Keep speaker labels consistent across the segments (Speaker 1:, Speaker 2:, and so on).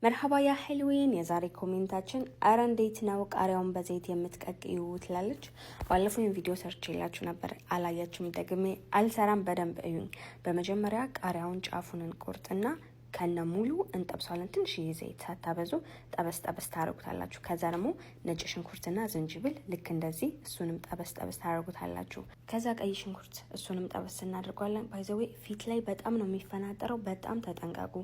Speaker 1: مرحبا يا حلوين። የዛሬ comment ኣችን አረ እንዴት ነው ቃሪያውን በዘይት የምትቀቅዩ ትላለች። ባለፈው ቪዲዮ ሰርቼላችሁ ነበር፣ አላያችሁም? ደግሜ አልሰራም፣ በደንብ እዩኝ። በመጀመሪያ ቃሪያውን ጫፉን እንቆርጥና ከነ ሙሉ እንጠብሰዋለን። ትንሽዬ ዘይት ሳታበዙ ጠበስ ጠበስ ታደርጉታላችሁ። ከዛ ደግሞ ነጭ ሽንኩርትና ዝንጅብል ልክ እንደዚህ እሱንም ጠበስ ጠበስ ታደርጉታላችሁ። ከዛ ቀይ ሽንኩርት እሱንም ጠበስ እናደርገዋለን። By the way ፊት ላይ በጣም ነው የሚፈናጠረው፣ በጣም ተጠንቀቁ።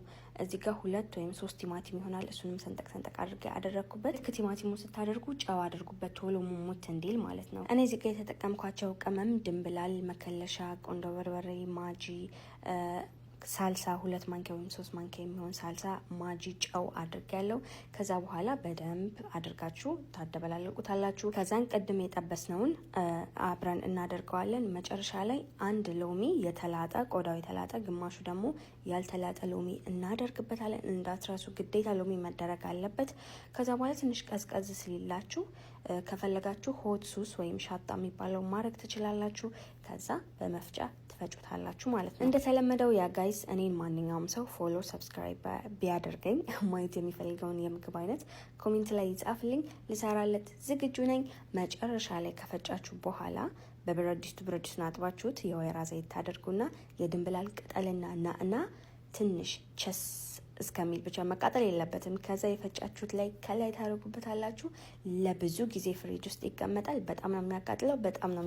Speaker 1: እዚህ ጋር ሁለት ወይም ሶስት ቲማቲም ይሆናል። እሱንም ሰንጠቅ ሰንጠቅ አድርጌ አደረግኩበት። ልክ ቲማቲሙ ስታደርጉ ጨው አድርጉበት ቶሎ ሙሙት እንዲል ማለት ነው። እኔ እዚህ ጋር የተጠቀምኳቸው ቅመም ድንብላል፣ መከለሻ፣ ቆንዶ በርበሬ፣ ማጂ ሳልሳ 2 ማንኪያ ወይም 3 ማንኪያ የሚሆን ሳልሳ፣ ማጂ፣ ጨው አድርጌያለሁ። ከዛ በኋላ በደንብ አድርጋችሁ ታደበላለቁታላችሁ። ከዛን ቅድም የጠበስነውን አብረን እናደርገዋለን። መጨረሻ ላይ አንድ ሎሚ የተላጠ፣ ቆዳው የተላጠ፣ ግማሹ ደግሞ ያልተላጠ ሎሚ እናደርግበታለን። እንዳትረሱ፣ ግዴታ ሎሚ መደረግ አለበት። ከዛ በኋላ ትንሽ ቀዝቀዝ ሲልላችሁ ከፈለጋችሁ hot sauce ወይም ሻጣ የሚባለው ማድረግ ትችላላችሁ። ከዛ በመፍጫ ትፈጩታላችሁ ማለት ነው። እንደተለመደው yeah guys፣ እኔን ማንኛውም ሰው follow subscribe ቢያደርገኝ ማየት የሚፈልገውን የምግብ አይነት comment ላይ ይጻፍልኝ፣ ልሰራለት ዝግጁ ነኝ። መጨረሻ ላይ ከፈጫችሁ በኋላ በብረት ድስቱ፣ ብረት ድስቱን አጥባችሁት የወይራ ዘይት ታደርጉና የድንብላል ቅጠልና ናዕና ትንሽ ቸስ እስከሚል ብቻ፣ መቃጠል የለበትም። ከዛ የፈጫችሁት ላይ ከላይ ታደርጉበታላችሁ። ለብዙ ጊዜ ፍሪጅ ውስጥ ይቀመጣል። በጣም ነው የሚያቃጥለው። በጣም ነው።